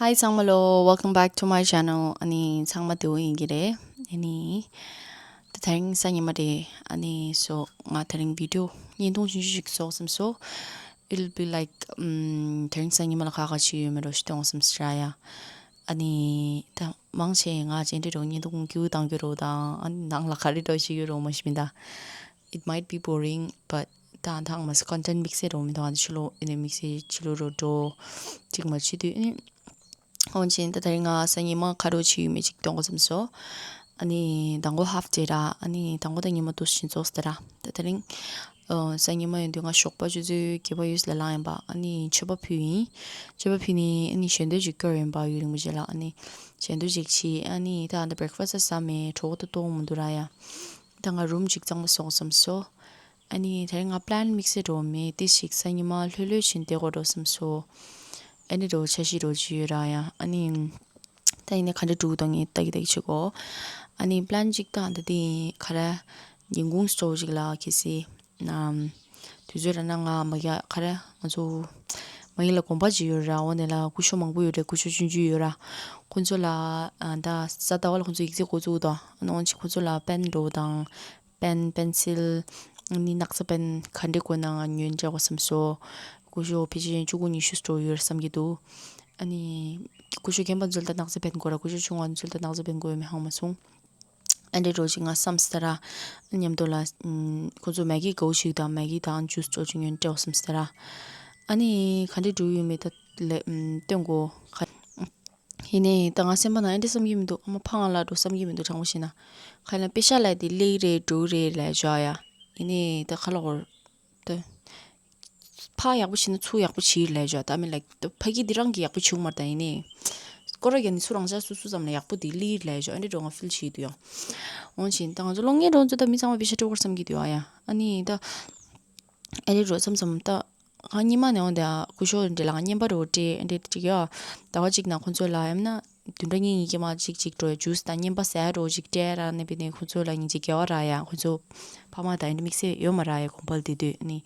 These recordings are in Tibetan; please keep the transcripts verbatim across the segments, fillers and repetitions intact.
Hi ཚང་མ་ལོ། Welcome back to my channel. ཨ་ནི་ཚང་མ་བདེ་པོ་ཡིན་གྱི་རེད། ཨ་ནི་ད་དེ་རིང་གཟའ་ཉི་མ་རེད། ཨ་ནི་སོ་ང་དེ་རིང་བི་ཌིའོ་བརྙན་ཐུང་ཆུང་ཆུང་ཞིག་བཟོ་བསམ་སོང་། It'll be like ཨམ། དེ་རིང་གཟའ་ཉི་མ་ལ་ག་ག་བྱེད་ཡོད་མེད་འདྲ་བོ་ཞིག་སྟོན་བསམ་སོང་ར་ཡ། ཨ་ནི་ད་མང་ཆེ་ང་ཅན་འདྲི་རོ་བརྙན་ཐུང་ཀིའུ་བཏང་རྒྱུ་རོ་དང་ཨ་ནི་ནང་ལ་ག་རེ་འདྲ་བོ་བྱེད་ཡོད་རོ་མ་ཤེས་མི་ད། It might be boring, but ད་ཐང་མ་སི་content དམིགས་བསལ་རོ་མི་འདུག་ཨ་ནི་ཕྱི་ལོ་ཨ་ནི་དམིགས་བསལ་ཕྱི་ལོ་རོ་འགྲོ་ཅིག་མ་བྱེད་དུས་ཨ་ནི། འོན་ཀྱང་ད་དེ་རིང་ང་གཟའ་ཉི་མ་ག་རེ་བྱེད་ཡོད་མེད་ཅིག་སྟོན་དགོས་བསམ་སོང་། ཨ་ནི་དང་པོ་half day ར། ཨ་ནི་དང་པོ་ད་ཉི་མ་དུས་ཆེན་ཚོགས་སྟེ་ར། ད་དེ་རིང་ཨ། གཟའ་ཉི་མ་ཡིན་དུས་ང་ཞོགས་པ་ཆུ་ཚོད་བརྒྱད་པ་ཡོལ་ལ་ལངས་ཡིན་པ། ཨ་ནི་མཆོད་པ་ཕུལ་ཡིན། མཆོད་པ་ཕུལ་ནས་ཨ་ནི་ཞལ་འདོན་ཅིག་སྐྱོར་ཡིན་པ་ཡུན་རིང་པོ་རྗེས་ལ། ཨ་ནི་ཞལ་འདོན་ཅིག་བྱས། ཨ་ནི་ད་ཨ་ད་breakfast ཟ་མེད། གྲོགས་ད་གཏོང་མི་འདུག་ར་ཡ། ད་ང་རུམ་ཅིག་གཙང་མ་བཟོ་དགོས་བསམ་སོང་། ཨ་ནི་དེ་རིང་ང་plan དམིགས་བསལ་འདྲ་བོ་མེད། ཏོག་ཙམ་ཞིག་གཟའ་ཉི་མ་ལྷོད་ལྷོད་བྱས་བསྡད་དགོས་འདྲ་བསམ་སོང་། ཨ་ནི་འདྲ་བོ་འཆར་གཞི་འདྲ་བོ་ཅིག་ཡོད་ར་ཡ། ཨ་ནི་ད་ཡིན་ནའི་ག་འདྲ་འགྲོ་གི་འདུག་ངས་ལྟ་གི་ལྟ་གི་བྱེད་དགོས། ཨ་ནི་plan གཅིག་ད་འདི་དེ་ག་རེ་ཉིན་གུང་སྤྲོ་ཅིག་ལ་གལ་སྲིད་ནམ་དུས་ཚོད་རག་ན་ང་མ་གི་ག་རེ་ང་ཚོ་མ་གི་ལ་དགོན་པ་ཅིག་ཡོད་ར། འོ་ནས་ལ་སྐུ་ཞབས་མང་པོ་ཡོད་རེད། སྐུ་ཞབས་ཆུང་ཆུང་ཡོད་ར། ཁོང་ཚོ་ལ་ཨ་ད་གཟའ་ཟླ་བ་ལ་ཁོང་ཚོ་ཡིག་ཚད་འགོ་བཙུགས་དང་། ཨ་ནི་འོན་ཅིག་ཁོང་ཚོ་ལ་པེན་འདྲ་བོ་དང་། པེན། པེན་སིལ། ཨ་ནི་སྣག་ཚ་པེན་ག་འདྲ་དགོས་ན་ང་ཉོས་སྤྲད་དགོས་བསམ་སོང་། སྐུ་ཞབས་ཕལ་ཆེར་བཅུ་དགུ་ཉི་ཤུ་སྤྲོ་ཡོད་བསམ་གྱི་འདུག་ཨ་ནི་སྐུ་ཞབས་རྒན་པ་ཚོ་ལ་ད་སྣག་ཚ་པེན་དགོས་ར། སྐུ་ཞབས་ཆུང་བ་ཚོ་ལ་ད་སྣག་ཚ་པེན་དགོས་ཡོད་མེད་ཧ་གོ་མ་སོང་། ཨ་འདྲ་འདྲ་བོ་ཅིག་ང་བསམ་སྟེ་ར། མཉམ་དུ་ལ་ཨམ། ཁོང་ཚོ་མེ་གི་དགའ་བོ་ཞིག་དང་མེ་གི་དང་ཇུས་འདྲ་བོ་ཅིག་ཉོས་སྤྲད་དགོས་བསམ་སྟེ་ར། ཨ་ནི་ག་འདྲ་འགྲོ་ཡོད་མེད་ད་ལས་ཨམ། སྟོན་དགོས་ག་ཡིན་ནའི་ད་ང་སེམས་པ་ནང་ཨེ་འདྲ་བསམ་གྱི་མི་འདུག་ཨ་མ་ཕ་ང་ལ་འགྲོ་བསམ་གྱི་མི་འདུག་དྲང་པོ་བཤད་ན། ག་ཡིན་ན་པེ་ཤ་ལ་དེ་སླེབས་རེད་འགྲོ་རེད་ལབ་བཞག་ཡ། ཡིན་ནའི་ད་ཁ་ལོ་གོར་ད་ཕ་ཡག་པོ་བྱས་ན་ཚུར་ཡག་པོ་བྱེད་ལབ་བཞག་ད་མི་ལ་ད་ཕ་གི་འདི་རང་གི་ཡག་པོ་བྱུང་མ་རེད། ད་ཡིན་ནའི་སྐོར་ར་རྒྱག་ནི་ཚུར་རང་ཅག་སོ་སོ་ཙམ་ལ་ཡག་པོ་དེ་སླེབས་རེད་ལབ་བཞག་ཨེ་འདྲ་འགྲོ་ང་ཕིལ་བྱེད་འདུག་ཡང་། འོན་ཅིང་ད་ང་ཚོ་གློག་བརྙན་འགྲོ་ཚོ་ད་མི་ཚང་མ་པེ་ཤ་སྤྲོད་དགོས་བསམ་གྱི་འདུག་ཨ་ཡ། ཨ་ནི་ད། ཨེ་རེད་འགྲོ་བསམ་བསམ་ད། ང་གཉིས་མ་ནས་འོང་དེ་ཨ་སྐུ་ཞབས་འདྲ་ལ་ང་བརྙན་པ་རོ་སྤྲད་འདྲ་ཅིག་ཡོད། ཟླ་བ་གཅིག་ནང་ཁོང་ཚོ་ལ་ཡང་ན་བདུན་ཕྲག་གཉིས་གཉིས་ཀྱི་མ་གཅིག་གཅིག་འགྲོ་ཡ་ཇུས་དང་བརྙན་པ་ཟ་ཡ་རོ་ཅིག་སྤྲད་ར་ནས་བི་ནས་ཁོང་ཚོ་ལ་ཉིན་གཅིག་རྒྱལ་བ་ར་ཡ། ཁོང་ཚོ་ཕ་མ་དང་ཡིན་དམིགས་བསལ་ཡོད་མ་ར་ཡ་གོང་པལ་དེ་དུས་ནི་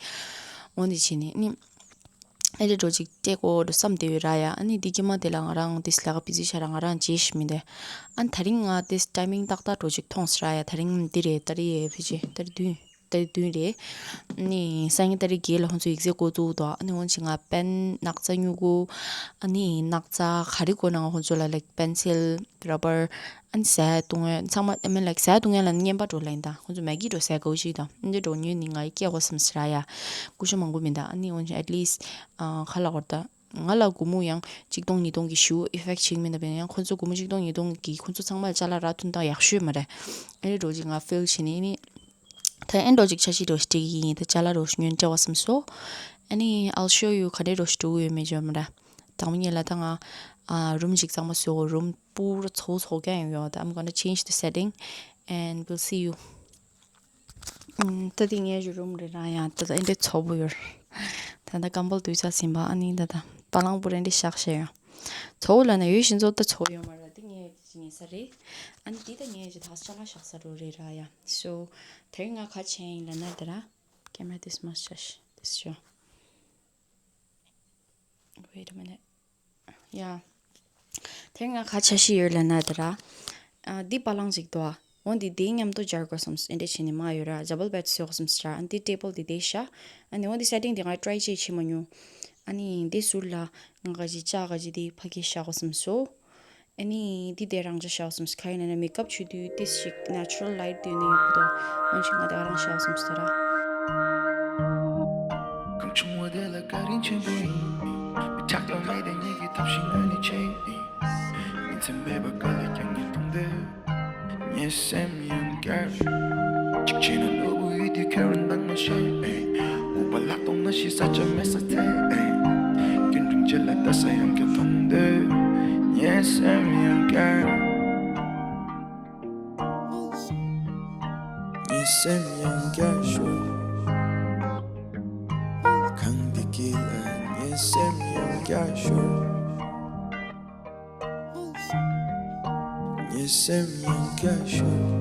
འོང་དེ་བྱས་ནས་ནི་ཨེ་རེད་འགྲོ་ཅིག་སྤྲད་དགོས་འགྲོ་བསམ་བསྡད་ཡོད་ར་ཡ། ཨ་ནི་འདི་གི་མ་དེ་ལ་ང་རང་དེ་ལས་ཀ་བི་ཟི་ཤ་ར་ང་རང་བརྗེད་ཤི་མི་འདུག་ཨ་ནི་ད་རིང་ང་དེ་ཊའི་མིང་ཏག་ཏག་འགྲོ་ཅིག་མཐོང་སི་ར་ཡ། ད་རིང་འདི་རེད་ད་རེད་ཡ་ཕི་ཅི་ད་རེད་བདུན། ཏ་རིག་བདུན་རེད། ནི་སང་ཉིན་ཏ་རིག་བརྒྱད་ལ་ཁོང་ཚོ་ཡིག་ཚད་འགོ་བཙུགས་འདུག་ཨ་ནི་འོན་ཅིག་ང་པེན་སྣག་ཚ་སྨྱུ་གུ། ཨ་ནི་སྣག་ཚ་ག་རེ་དགོས་ན་ང་ཁོང་ཚོ་ལ་ལའིཀ་པེན་སིལ་ར་བར། ཨ་ནི་ཟས་བཏུང་ཡ་ཚང་མ་ཨ་མིན་ལའིཀ་ཟས་བཏུང་ཡ་ལ་ནི་བརྙན་པ་འགྲོ་ལེན་དང་ཁོང་ཚོ་མེ་གི་འགྲོ་ཟས་དགའ་བོ་ཞིག་དང་ཨ་འདྲ་འགྲོ་ཉོས་ནི་ང་ཡི་སྐྱེ་དགོས་བསམ་སི་ར་ཡ། སྐུ་ཞབས་མང་པོ་མིན་དང་ཨ་ནི་འོན་ཅིག་at least ཨ་ག་ལ་གོར་ད། ང་ལ་སྒོར་མོ་ཡང་གཅིག་སྟོང་ཉིས་སྟོང་གི་ཞུ་ཨི་ཕེག་བྱེད་ཀྱི་མིན་ད་པས་ཡང་ཁོང་ཚོ་སྒོར་མོ་གཅིག་སྟོང་ཉིས་སྟོང་གི་ཁོང་ཚོ་ཚང་མ་ལ་ཅ་ལག་རག་ཐུབ་ན་ད་ཡག་ཤོས་མ་རེད། ཨ་རེ་འགྲོ་ཅིག་ང་ཕིལ་བྱེད་ནི་ནི། ད་ཨེ་འགྲོ་ཅིག་འཆར་གཞི་འགྲོ་སྤྲད་ཀྱི་ཡིན། ད་ཅ་ལག་རོ་ཉོས་སྤྲད་པ་བསམ་སོང་། ཨ་ནི་I'll show you ག་འདྲའི་རོ་ཞིག་འགྲོ་གི་ཡོད་མེད་ཅོ་མ་ར། དང་པོ་ཉིད་ལ་ད་ང་ཨ་རུམ་ཅིག་གཙང་མ་བཟོ་དགོས། རུམ་པུ་ར་ཚོ་ཚོ་རྒྱག་ཡོང་ཡོད། ད་I'm gonna change the setting and we'll see you. ད་དེ་ངའི་ཇུ་རུམ་རེད་ར་ཡང་ད་ད་ཨེ་འདྲའི་ཚོ་བོ་ཡོད། ད་ད་ཀམ་བལ་དུས་ཚ་ཟིན་པ་ཨ་ནི་ད་ད་པ་ལང་པུ་ར་ཨེ་འདྲའི་ཤག་ཤེ་ཡོད། ཚོ་བོ་ལ་ན་ཡོད་བཞིན་ཚོ་ད་ཚོ་བོ་ཡོད་མ་ར་དེ་ངའི་ཉེ་ས་རེད། ཨ་ནི་འདི་ད་ངའི་ཇི་ཐག་ཅ་ལག་བཞག་ས་རུ་རེད་ར་ཡ། So དེ་རིང་ང་ག་བྱས་ཡིན་ལབ་ན་དེ་ར། Camera this much, shush, this show. Wait a minute. Yeah. དེ་རིང་ང་ག་འཆར་གཞི་ཡོད་ལབ་ན་དེ་ར། ཨ་འདི་པ་ལང་ཅིག་འདུག་ཨ། འོ་འདི་དེའི་མཉམ་དུ་སྦྱར་དགོས་བསམ་ཨེ་འདྲ་བྱས་ནས་མ་ཡོད་ར། ཌ་བལ་བེཌ་བཟོ་དགོས་བསམ་ཟེར་ར། ཨ་འདི་ཊེ་བལ་འདི་དེ་བཞག་ཨ་ནི་འོ་འདི་སེ་ཊིང་འདི་ང་ཊ་རའི་ཅིག་བྱེད་མ་མྱོང་། ཨ་ནི་འདི་ཟུར་ལ་ང་ག་ཅི་ལྕགས་ག་ཅི་འདི་ཕ་གི་བཞག་དགོས་བསམ་སོང་། ཨ་ནི་འདི་དེ་རང་ཅག་བཞག་སོང་། ག་ཡིན་ན་མེ་ཀབ་བྱེད་དུས་ཏིས་ཞིག་ནེ་ཅུ་རལ་ལའིཊ་དེ་ནི་ཡག་པོ་འདུག་འོན་ཀྱང་ང་དེ་ག་རང་བཞག་སོང་ཟེར་ར། གང་བྱུང་བ་དེ་ལ་བཀའ་དྲིན་ཆེན་པོ་ཡིན། མི་ཆགས་ཐོག་མེད་དེ་ཉིད་ཀྱི་ཐབས་ཤེས་ངོས་ནས་བྱེད། ཉིན་མཚན་མེད་པར་དཀའ་ལས་ཀྱང་ངས་མཐོང་དུས། ངའི་སེམས་ཡང་བསྐྱར། གཅིག་བྱས་ན་ནོར་བུ་ཡོད་དུས་ཁེར་བདག་མ་བྱེད། དབུགས་པ་ལྷག་གཏོང་མ་ཤེས་ས་ཆ་མེད་ས་ཐད། སྐྱིད་འབྲིང་བྱེད་ལ་ལྟ་ས་ཡང་བསྐྱར་མཐོང་དུས། ངའི་སེམས་ཡང་བསྐྱར། ངའི་སེམས་ཡང་བསྐྱར་ཤོར། གངས་འདི་དཀྱིལ་ལ་ངའི་སེམས་ཡང་བསྐྱར་ཤོར། ངའི་སེམས་ཡང་བསྐྱར་ཤོར།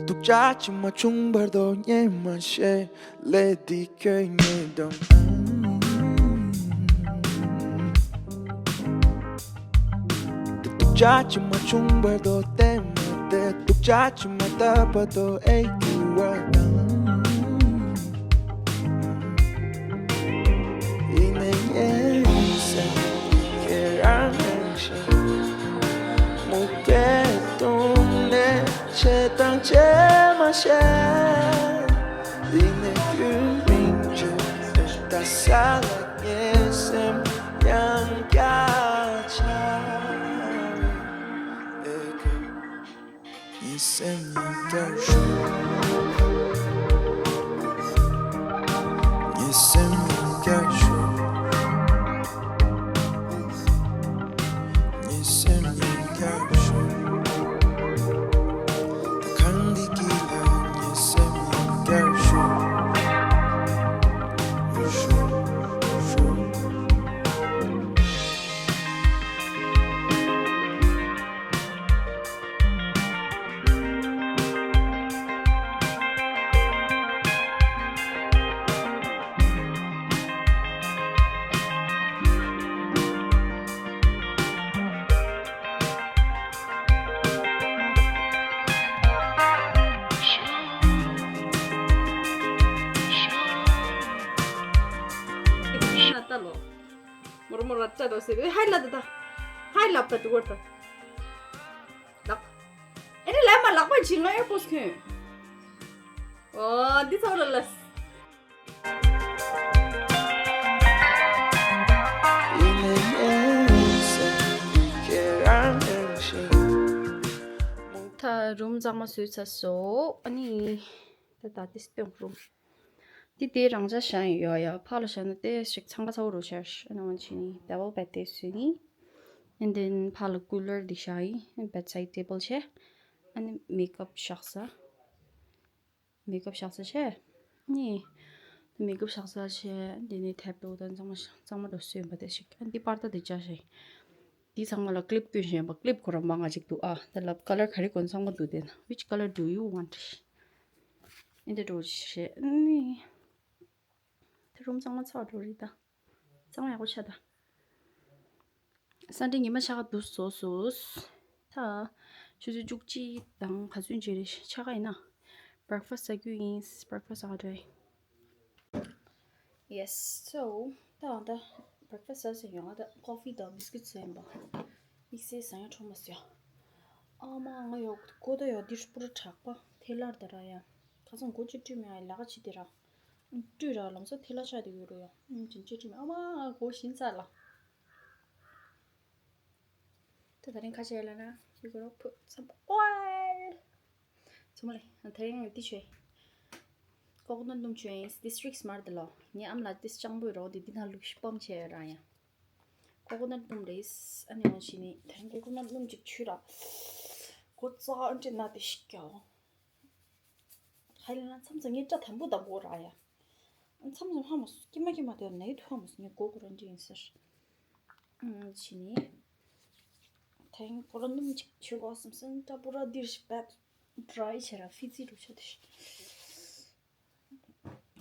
ད་ སྡུག་ཅག་ཅིག་མ་བྱུང་བར་དུ་ཉན་མ་ཤེས། ལས་འདི་ཁྱོད་ཉེས་འགྲོ། སྡུག་ཅག་ཅིག་མ་བྱུང་བར་དུ་བསྟན་མ་བསྡད། སྡུག་ཅག་ཅིག་མ་བཏབ་བར་དུ་ཨེ་གྱུར་བ་དང་། ཡིན་ནའི་ངའི་སེམས་ཁྱེད་རང་རང་ཤེས། མུ་གེ་དུང་ནས་ཆེ་དང་ཆེ་མ་ཤེས། ཡིན་ནའི་རྒྱུན་རིང་བྱས་ད་ས་ལ་ངའི་སེམས་ཡང་བསྐྱར་ཆགས། ངའི་སེམས་ཉིན་བསྐྱར་ཞུ། ངའི་སེམས་ཉིན་བསྐྱར་ཞུ། ངའི་སེམས་ཉིན་བསྐྱར་ཞུ། ད་གང་འདི་གི་ལ་ངའི་སེམས་ཉིན་བསྐྱར་ཞུ། ཞུ། ཞུ། ད་ལོ། མོར་མོར་ར་ཅ་རོ་སེ་ཧའི་ལ་ད་ད། ཧའི་ལབ་ད་དུ་བར་ད། ལགས། ཨེ་རེ་ལས་མ་ལག་པ་བྱིན་ང་ཨེར་པོ་སི་ཁྱོད། ཨོ་འདི་ཚོ་ར་ལས། ད་རུམ་གཙང་མ་བཟོས་ཚར་སོང་། ཨ་ནི་ད་ད་ཏིས་པེང་རུམ། འདི་དེ་རང་འཇགས་བཞག་ཡོད་ཡ། ཕར་ལ་བཞག་ན་དེ་ཞིག་འཚང་ཁ་ཚ་བོ་རུ་ཤར། ཨ་ནི་འོན་ཕྱིན་ནི་double bed དེ་བཟོས་ནི། And then ཕར་ལ་cooler འདི་བཞག་ཡིན། Bedside table བྱས། ཨ་ནི་makeup བཞག་ས། makeup བཞག་ས་བྱས། ནི་makeup བཞག་ས་བྱས། འདི་ནི་ཐེབ་ཏོ་དང་གཙང་མ་གཙང་མ་འགྲོ་སོན་པ་དེ་ཞིག་ཨ་འདི་པར་ཏ་དེ་བཅའ་ཞིག་འདི་ཚང་མ་ལ་clip བསྐོན་བཞིན་པ། clip ཁོ་རང་མང་ང་ཅིག་འདུག་ཨ་དེ་ལ་color ག་རེ་དགོས་ཚང་མ་འདུག་དེ་ན། Which color do you want? ཨིན་དེ་འགྲོ་བྱས་ནི། དེ་རུམ་གཙང་མ་ཚར་འགྲོ་རེད་ད། གཙང་མ་ཡག་པོ་ཆགས་ད། སན་ཌེ་ཉི་མ་ཆ་ག་འདུག་བཟོ་སོང་། ད་ཆུ་ཚོད་བཅུ་གཅིག་དང་ག་ཚོད་ཅིག་རེད་ཆ་ག་ཡིན་ན། breakfast ཟ་རྒྱུ་ཡིན། breakfast ཟ་ག་འགྲོ་ཡིན། Yes, so ད་ད་breakfast ཟ་ཟིན་ཡོང་ང་ད་coffee དང་biscuit ཟ་ཡིན་པ། དམིགས་བསལ་ཟ་ཡང་འཕྲོ་མ་ཟོས། ཨ་མ་ང་ཡོག་གོ་ད་ཡོག་འདིར་པུ་ར་དྲག་པ་ཐལ་ལར་ད་ར་ཡ། ཁ་སང་གོ་ཅི་སྤྲུལ་མེད་ཨ་ལ་ཀ་ཅི་དེ་ར། སྤྲུལ་ར་ལམ་སང་ཐལ་ལ་ཆགས་དེ་ཡོད་རུ་ཡ། ཅི་ཅི་སྤྲུལ་མེད་ཨ་མ་གོ་ཤིན་ཚ་ལ། ད་ད་རིང་ཁ་ཤས་ལ་ན་ཡི་གོ་རོ་ཕུ་ཚམ་པ་ཀོལ། ཚོ་མ་ལེ་ད་རིང་ང་ཏི་ཆོས། ཀོ་ཀོ་ནཊ་སྣུམ་ཆོས་ཡིན་district smart ལོ། ངའི་ཨམ་ལ་ཏིས་སྤྱང་པོའི་རོ་དེ་འདི་ན་ལུག་ཤི་སྤམ་ཆེ་ར་ཡ། ཀོ་ཀོ་ནཊ་སྣུམ་རེད། ཨ་ནི་འོ་ཞི་ནི་ད་རིང་ཀོ་ཀོ་ནཊ་སྣུམ་ཅིག་ཆུ་ར། གོ་ཙ་ཨ་འདྲེ་ན་དེ་ཤི་ཀྱའོ། ཧ་ལས་ན་མཚམས་མཚམས་ངའི་སྐྲ་དམ་པོ་དམ་པོ་རག་ཡ། མཚམས་མཚམས་ཧ་མ་སོ་ཀྱེ་མ་ཀྱེ་མ་དེ་ནའི་ཐུ་ཧ་མ་སོ་ངའི་མགོ་ཁོ་རང་འདྲི་ཡིན་ཟེར། ཕྱི་ནི། ཐེངས་ཁོ་རང་སྣུམ་ཅིག་བྱུག་གོ་བསམ་སོང་སྐྲ་པུ་ར་འདིར་ཞིག་བད་ཌ་རའི་བྱས་ར་ཧྥི་ཛི་རུ་ཆ་དེ་ཞིག་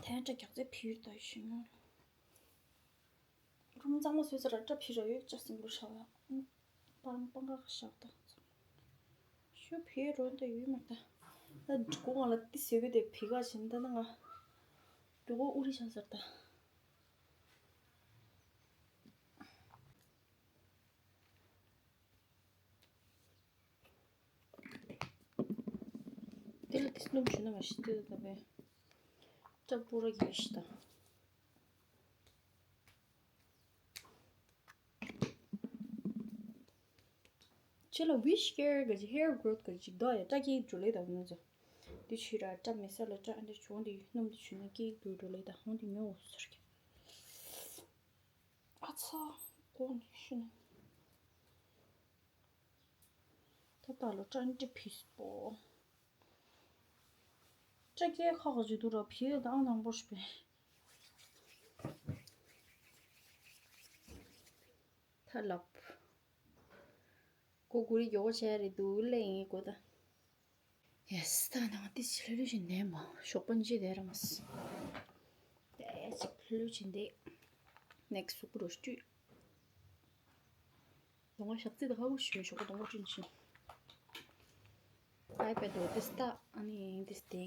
ཐེངས་སྐྲ་རྒྱག་རྩེ་ཕིར་ད་ཞིག་ངོ་། རུམ་གཙང་མ་བཟོས་ཚར་ར་སྐྲ་ཕི་ར་ཡོད་ཅག་སིམ་པོ་ཤག་ཡ། པང་པང་ཁ་ཤག་ད། ཤོ་ཕི་རོ་འདི་ཡོད་མ་ད། ད་སྒོ་ང་ལ་ཏི་ཟེ་གི་དེ་ཕི་ག་བཞིན་ད་ན་ང་། མགྱོགས་པོ་ཨུ་རི་ཆགས་ཚར་ད། དེ་ལ་ཏི་སྣུམ་བྱུང་ན་མ་ཤི་ཏི་ད་བས། སྐྲ་པུ་ར་གི་ཤི་ད། ཁྱེད་ལ་wish care ག་ཅི་hair growth ག་ཅི་དོ་ཡ་སྐྲ་སྐྱེས་འགྲོ་ལེ་དང་ནོ་ཚོ། དེ་ཆུ་ར་སྐྲ་མེད་ས་ལ་སྐྲ་འདི་བྱུང་འདི་སྣུམ་འདི་ཆུ་ན་སྐྱེས་འགྲོ་འགྲོ་ལེ་དང་ཧོང་འདི་ཉོ་འོ་ཟེར་གི། ཨ་ཚ་གོ་ནི་ཤི་ན། ད་ད་ལོ་སྐྲ་འདི་ཕིས་པོ། སྐྲ་སྐྱེས་ཁག་ག་ཅི་འདུག་ར་ཕི་ཡ་དང་དང་པོ་ཤི་པས། ཐ་ལབ། གོ་གུ་རི་མགྱོགས་པོ་བྱས་རེད་འདུག་ལེ་ཡིན་གོ་ད། Yes, ད་ནང་ཏི་ཞིག་ལྷོད་ལྷོད་བྱས་ནས་མ་ཞོགས་པ་འཇིགས་བསྡད་ར་མ་སོང་། ཏེ་ཞིག་ལྷོད་ལྷོད་བྱས་ནས་ནེག་སི་ཟུག་པོ་རོ་བཅུ། གདོང་པ་ཞག་རྩི་དང་ཁ་ཁུ་ཞུ་ཞོགས་པ་གདོང་པ་བཅུ་ནས་ཤིང་། ཨའི་པེ་ཌི་འོ་ཏི་སི་ད་ཨ་ནི་ཏི་སི་ཏེ།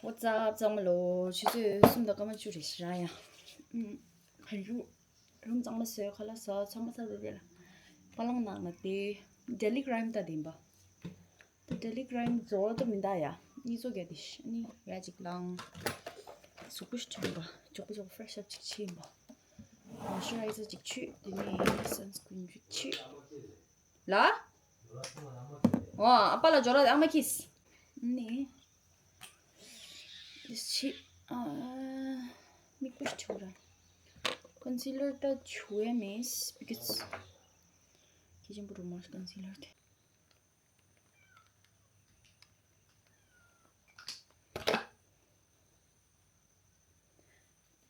What's up ཚང་མ་ལོ། ཆུ་ཚོད་གསུམ་དང་སྐར་མ་བཅུ་རེད་ཤི་ར་ཡ། ཨུམ། ག་རུ། རུམ་གཙང་མ་བཟོས་ཁ་ལག་བཟས་ཚང་མ་ཚར་བ་རེད་ལ། པ་ལང་ནང་ལ་དེ། ཌེ་ལི་ཀྲིམ་ད་དེ་ཡིན་པ། ཌེ་ལི་ཀྲིམ་རྫོགས་ཏུ་མི་འདའ་ཡ། གཉིས་ཚོ་ག་དེ་ཤི་ནི་ཡ་ཅིག་ལང་། གཟུགས་པོ་ཞིག་ཆུང་པ། མགྱོགས་པོ་མགྱོགས་པོ་ཕེ་རེ་ཤི་ཨབ་ཅིག་བྱེད་ཡིན་པ། མོ་ཨིས་ཅར་རའི་ཛར་ཅིག་བྱུགས། དེ་ནས་སན་སི་ཀྲིན་ཅིག་བྱུགས། ལ། ཨོ་ཨ་པ་ལ་ཇོ་ར་ཨ་མ་ཁིས། ནི། དེ་ཕྱི། ཨ། མིག་པོ་ཞིག་བྱུགས་ར། ཀོན་སི་ལར་ད་བྱུགས་ཡ་མེད། because ཁྱི་ཆེན་པོ་རུ་མ་ཀོན་སི་ལར་དེ།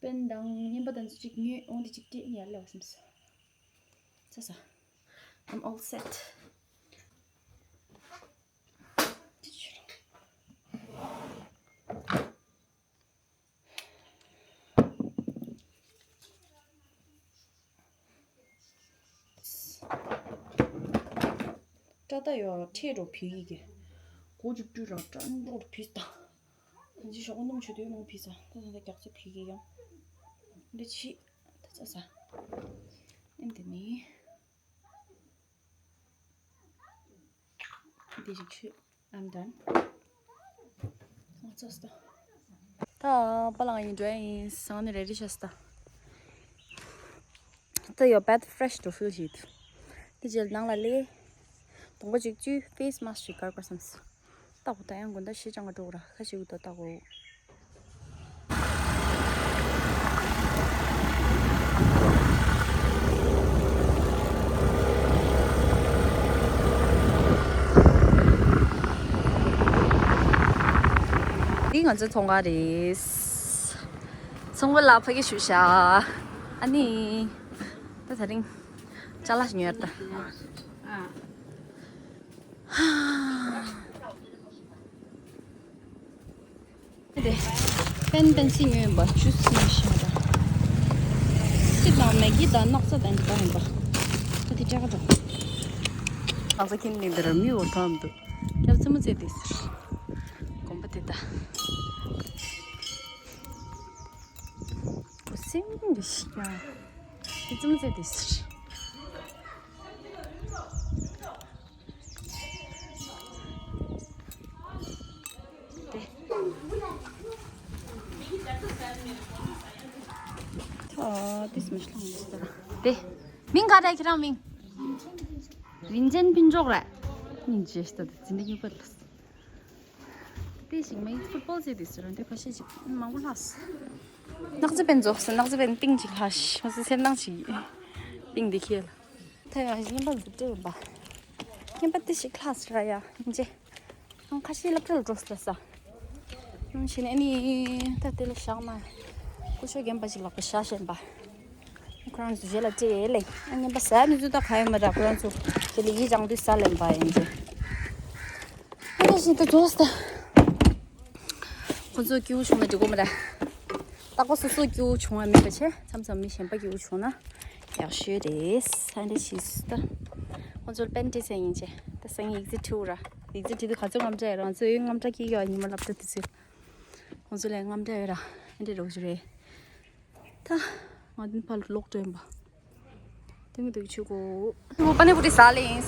པེན་དང་རྔན་པ་དང་ཚོ་གཅིག་ཉོས། འོང་དེ་གཅིག་སྤྲད་ནས་ཡར་སླེབས་པ་སེམས་སོ། ཚ་ས། I'm all set. སྐྲ་ད་ཡོ་ཁྲེ་རོ་བི་གི་གོ་ཅུ་ཏུ་ར་ཏྲན་རོ་བི་ད། ང་ཅི་ཞོགས་ནམ་ཆུ་དུས་མང་བི་ས་ད་ད་ད་རྒྱག་ཚོ་བི་གི་ཡང་། འདི་ཆི་ད་ཚ་ས། ཨེམ་དེ་ནི། འདི་རིགས་ཆུ། I'm done. ད་པ་ལང་ཡིན་འགྲོ་ཡིན་སང་ནི་རེ་ཌི་ཤ་སྟ། ད་ཡོ་བད་ཕེ་རེ་ཤི་འགྲོ་ཕིལ་ཞིག་འདུག་དེ་རྗེས་ནང་ལ་སླེབས། གདོང་པ་གཅིག་བཅུས་ཕེ་སི་མ་སི་ཞིག་དཀར་པ་བསམས། ལྟ་གོ་ད་ཡང་དགོང་དག་ཤི་ཅང་ག་འགྲོ་གོ་ར་ཁ་ཞིག་འདུག་ལྟ་གོ། འདི་ང་ཚོའི་ཚོང་ཁང་རེད། ཚོང་པ་ལ་ཕ་གི་ཞུ་བྱ། ཨ་ནི། ད་དེ་རིང་ཅ་ལག་ཉོས་ད། ཨ། དེ། པེན་པེན་སི་ཉོས་ཡིན་པ། ཇུས་ཉོས་ཤིང་ར། ཅིབ་དང་མེ་གི་དང་སྣག་ཚ་དང་འདི་ག་ཡིན་པ། ད་དེ་སྤྲད་ག་འགྲོ། སྣག་ཚ་ཁྱེར་ནས་འདིར་མི་འོ་ཐམ་དུ། སྐྱབས་རྩེད་མོ་རྩེ་དེ་ཟེར། གོམ་པ་དེ་ད། གོ་སེང་གི་ཤི་ཡ། སྐྱབས་རྩེད་མོ་རྩེ་དེ་ཟེར། ཏེ། མིང་ག་རེ་ཁྱེད་རང་མིང་། རིན་ཆེན་ཕུན་ཚོགས་རེད། སྙིང་རྗེ་ཞིག་ཏུ་འཛིན་གྲྭ་གཉིས་པ་ལ། དེ་ཞིག་མ་ཡིན་ཕུཊ་བོལ་ཟེར་དེ་ཟེར་འདི་ཁ་ཤས་ཤིག་མང་པོ་ལྷགས། སྣག་ཚ་པན་རྫོགས་སོང་། སྣག་ཚ་པན་ཏིང་ཅིག་ལྷགས་ཤིག་མ་ཟད་སེར་སྣང་ཅིག་ཏིང་འདི་ཁེལ། ད་ཡང་རྔན་པ་འཛུགས་སྤྲད་ཡིན་པ། རྔན་པ་ཏི་ཞིག་ལྷགས་ཟེར་ཡ་ཡིན་ཅེ། ཁང་ཁ་ཤས་སློབ་གྲྭ་ལ་འགྲོ་ཟེར་ས། ཡང་ཕྱིན་ནས་ནི་ད་དེ་ལ་བཞག་ན། སྐུ་ཞབས་རྒན་པ་ཞིག་ལག་པ་བཞག་བཞིན་པ། ཁོ་རང་ཚོ་རྗེས་ལ་སྤྲད་ལེ། ཨ་རྔན་པ་ཟ་ནི་ཚོ་ད་ག་ཡོད་མ་ར། ཁོ་རང་ཚོ་དེ་ལ་ཡིད་ཅང་དུས་ཟ་ལེན་པ་ཡིན་ཅེ། ཨ་ནི་ཞིག་ཏུ་འགྲོ་ཟེར། ཁོ་ཚོ་སྐྱིད་པོ་བྱུང་ན་འགྲིག་གོ་མ་རེད། རྟག་པར་སོ་སོ་སྐྱིད་པོ་བྱུང་བ་མིན་པ་བྱས། མཚམས་མཚམས་མི་གཞན་པ་སྐྱིད་པོ་བྱུང་ན་ཡག་ཤོས་རེད། ས་འདྲ་ཞིག་ད། ཁོ་ཚོར་པན་ཏི་ཟེར་ཡིན་ཅེ། ད་སང་ཡིག་ཚིག་འཁྲིད་ར། ཡིག་ཚིག་འཁྲིད་དུས་ག་ཚོད་དངངས་སྐྲག་ཡོད། རང་ཚོའི་དངངས་སྐྲག་སྐྱེ་གི་ཡོད། ཉི་མ་སློབ་གྲྭ་དུས་ཚོད། ཁོ་ཚོ་ལ་དངངས་སྐྲག་ཡོད་ར། ཨེ་འདྲ་རོགས་ཞུ་རེད། ད། ང་འདི་ཕར་ལོག་འགྲོ་ཡིན་པ། དེ་མི་འདུག་ཆུ་གོ། ཨོ་པ་ནི་པུ་རི་ཟ་ལེ་ཡིན།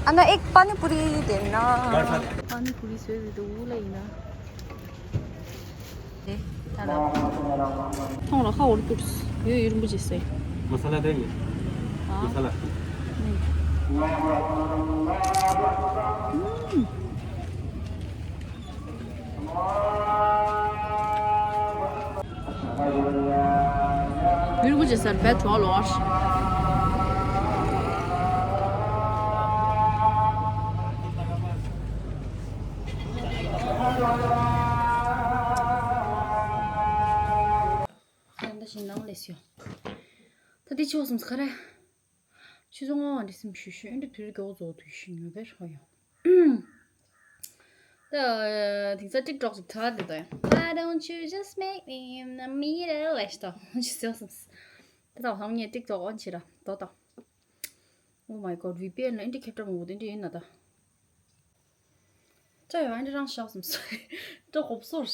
ཨ་ན་ཨེག་པ་ནི་པུ་རི་དེ་ན། པ་ནི་པུ་རི་ཟོས་རེད་འདུག་ལ་ཡིན་ན། དེ་ད་ལ། ཐོང་ལ་ཁ་འོར་ཏུར། ཡོད་ཡོད་རིན་པོ་ཆེ་ཟོས། མ་ས་ལ་དེ་ཡིན། ཨ། མ་ས་ལ། ཨུམ། ཡུལ་གུ་ཇི་སར་བེད་ཐོག་ལོར། ད་ཤིང་ནང་ལས་སུ། ད་དེ་ཆོག་སོང་ཁ་རེ། ཆུ་ཚོད་ལྔ་འདི་སེམས་ཤུ་ཤུ་འདི་དུས་མགྱོགས་རྫོགས་དུས་ཤིང་ཡོད་པའི་ཧོ་ཡོང་། ད་དེང་སང་ཊིག་ཊོག་ཅིག་ཐ་དེ་དང་། Why don't you just make me in the middle? ལས་ཤི་ཏོ་ཞི་སེ་སེམས། ད་ད་ཧང་ངས་ཊིག་ཊོག་ཨོན་བྱེད་ར་དོ་ད། Oh my god, བི་པི་ཨེན་ལ་འདི་ཁེབ་ཏྲ་མང་པོ་དེ་འདྲ་ཡིན་ན་ད། ཅ་ཡོ་ཨ་འདྲ་རང་ཤག་སོང་སོ། ཏོ་ཧོབ་སོར།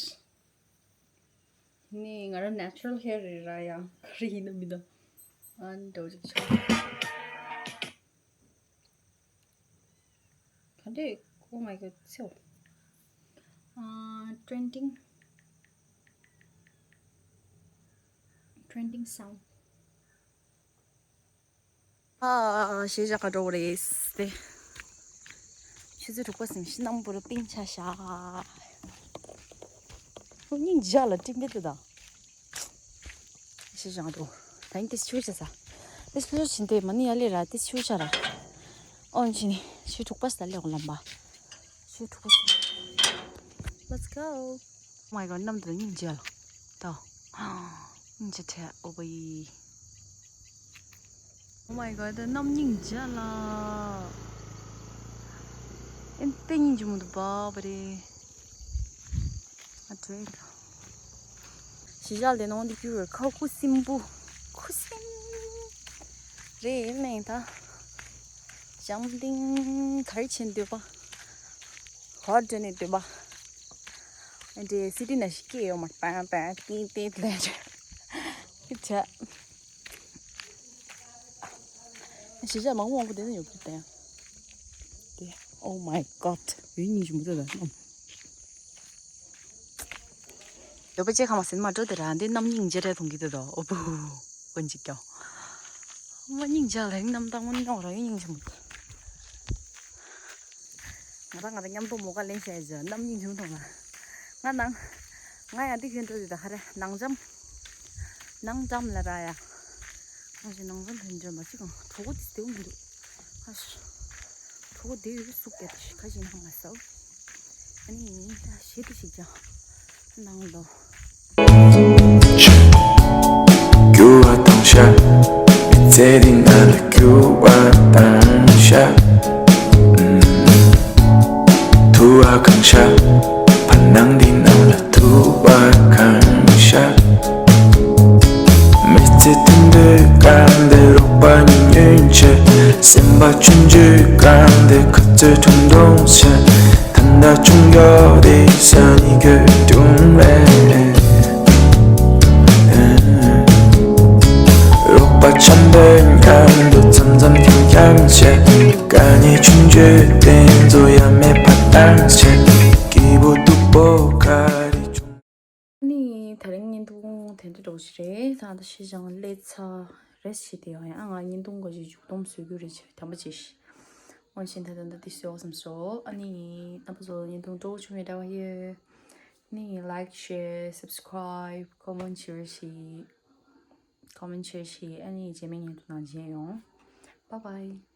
ནི་ང་རང་natural hair རེད་ར་ཡ། ག་རེ་ཡིན་ན་མི་འདུག་ཨ་འདྲ་ཅིག་ཆགས། ག་འདྲས། Oh my god, ཚེའོ། ཨ། trending, trending sound. ཨ། ཞེས་བྱ་ག་འགྲོ་བ་རེད་དེ། ཆུ་ཚོད་དྲུག་པ་ཟིན་ཤི་ནམ་བུ་རུ་པིང་ཆ་ཤ། སྙིང་རྗེ་ལ་ཏིང་པེ་ཏི་དང་། ཞེས་བྱ་ག་འགྲོ། ད་ཡིན་ཏེ་ཆུ་བྱ་ས། ཏེ་ཆུ་ཆུ་ཕྱིན་ཏེ་མ་ནི་ཡ་ལེ་ར་ཏེ་ཆུ་བྱ་ར། ཨོན་ཕྱིན་ནི་ཆུ་དྲུག་པ་ས་ལེ་འོ་ལམ་པ། ཆུ་དྲུག་པ་ས། Let's go. Oh my god, གནམ་དུ་སྙིང་རྗེ་ལ། ད། སྙིང་རྗེ་ཁྲལ་ཨོ་བ་ཡི། Oh my god, གནམ་སྙིང་རྗེ་ལ། ཨེ་ཏེ་སྙིང་རྗེ་མོ་འདུག་པ་པ་རེད། ཨ་དྲོད་ད། ཞི་ཞག་ལས་ནང་འདི་བར་ཁ་ཁུ་སིམ་པོ། ཁུ་སིམ། རེད་མེད་ད། ལྕམ་ཏིང་ག་རེ་བྱེད་འདོད་པ། ཧོ་འདྲ་ནས་འདོད་པ། འདྲེ་སི་ཏི་ན་ཞིག་སྐྱེས་ཡོད་མ་པན་པན་ཏིང་ཏིང་ལས་བྱ། གཞིས་ཆགས་མང་པོ་མང་པོ་དེ་ནས་ཡོད་པ་དེ། དེ། Oh my god. ཡུལ་སྙིང་རྗེ་མོ་དེ་ལ་གནམ། ཡོད་པ་ཅེ་ཁ་མ་སེམས་མ་འགྲོ་དེ་ར་འདི་གནམ་སྙིང་རྗེ་རེད་མཐོང་གི་དེ་དོ་ཨོ་བུ། ཀུན་གཅིག་ཀྱང་། མ་སྙིང་རྗེ་ལ་གནམ་དྭངས་མོ་ནོར་ར་ཡུལ་སྙིང་རྗེ་མོ་དེ། ང་རང་ང་རང་མཉམ་དུ་མོ་ག་ལེན་བྱས་ཀྱི་གནམ་སྙིང་རྗེ་མོ་མཐོང་ན། ང་ནང་། ང་ཡང་འདི་གཞན་འགྲོ་དེ་ད་ཧ་རེ་ནང་འཇམ། ནང་འཇམ་ལ་ར་ཡ། ང་ཞིག་ནང་འཇམ་ཕན་འཇམ་མ་ཅིག་གང་གྲོགས་པོ་དེ་སྟེའུ་མི་འདུག་ཨ་ཤ། གྲོགས་པོ་དེ་ཡོད་སུག་ག་དེ་ཤི་ཁ་ཞིག་ནང་མ་སོ། ཨ་ནི་ད་ཞེ་དེ་ཞིག་ཀྱང་ནང་ལོ། རྒྱུ་བ་དང་ཤ། མི་ཚེ་འདི་ང་ལ་རྒྱུ་བ་དང་ཤ། ཐུ་བ་གང་ཤ། བར་སྣང་འདི་ནང་ལ་ཐུ་བ་གང་ཤ། མི་ཚེ་དུད་འགྲོའི་གང་དེ་རོགས་པ་ཉིད་ཉོན་ཆེ། སེམས་པ་ཆུང་ཆུང་གང་དེ་ཁ་རྩོད་ཁྲུང་ཁྲུང་ཆེ། ད་ལྟ་ཆུང་མགྱོགས་དེ་ས་ནི་གོས་དྲུང་བས། རོགས་པ་འཆམ་པོའི་མཉམ་དུ་འཆམ་འཆམ་འཁྱམ་འཁྱམ་བྱེད། དཀའ་ངལ་ཆུང་ཆུང་དེ་ཚོ་ཡ་མེད་པ་བཏང་བྱེད། སྐྱིད་པོ་སྡུག་པོ་ག་རེ་བྱུང་། ནི་དེ་རིང་བརྙན་ཐུང་དེ་འདྲ་འདྲ་པོ་ཞིག་རེད། ད་ད་ཤི་ཅང་ལས་ཚ་རེས་ཤི་དེ་ཡང་ཡང་ང་བརྙན་ཐུང་ག་ཞིག་མཇུག་སྡོམ་བཟོ་རྒྱུ་རེད་ཆེ་དམ་པ་ཅེ་ཤི། འོན་ཤིན་ད་ད་ད་དེ་བཟོ་བསམ་སོ། ཨ་ནི་རྣམ་པ་ཚོ་བརྙན་ཐུང་སྤྲོ་བོ་བྱུང་བའི་འདྲ་བ་ཡོད། ནི་like, share, subscribe, comment, share ཤི། comment, share ཤི། ཨ་ནི་རྗེས་མའི་བརྙན་ཐུང་ནང་མཇལ་ཡོང་། Bye bye.